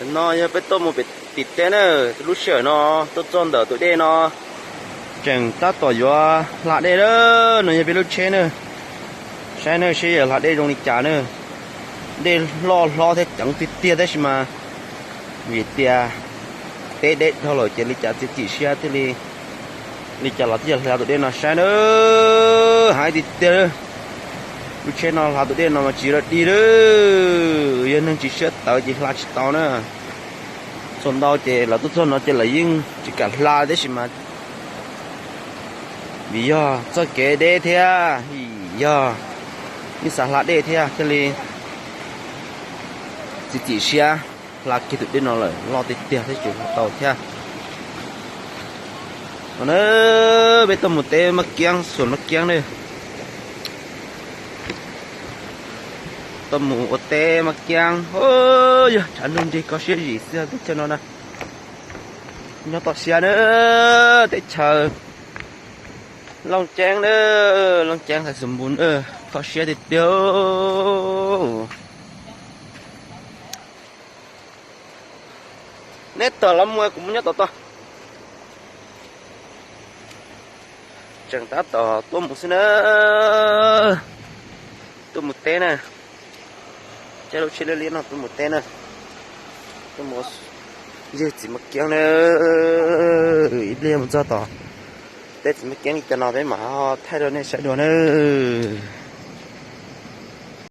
No yog peb tuaj mus pem tim teb na, lub sij hawm no tuaj txog ntawm tus dej no, tseem tab tom yuav hla dej na. No yog peb lub tsheb na, saib na seb yog hla dej zoo li cas na. Dej loj hlob thiab ceev tiag tiag tab sis mas vim tias teb deb dhau lawm ces li cas txiav txim siab thiaj li, li cas los thiaj yog hla tus dej no saib na. Hais tiag tiag, lub tsheb no hla tus dej no mas tsis yog dig li, yog neeg tsis siab tawv ces hla tsis tau na. Txhua ntau ces lawv tuaj txog no ces lawv yeej tsis kam hla tab sis mas vim yog txoj kev deb thiab vim yog yeej xav hla dej thiab thiaj li txiav txim siab hla kiag tus dej no lawm, loj tiag tiag thiab tsis hla tau thiab. No na, peb tuaj mus teb Mab Kiab, xuas Mab Kiab ne. Tuaj mus ua teb Mab Kiab, yog tshav ntuj nrig kho siab zim xwb teb chaws no na. Nyob toj siab na, teb chaws Looj Ceeb na, Looj Ceeb hais xus npus na, kho siab tiag tiag. Neb tom los mus kuv mus nyob tom toj. Tseem tab tom tuaj mus xwb na, tuaj mus teb na. Caij lub tsheb liab liab no tuaj mus teb na, tuaj mus ywg txiv Mab Kiab na. Ib pliag mus txog tom teb txiv Mab Kiab li cas no peb mam ho thaij rau nej saib dua nawb.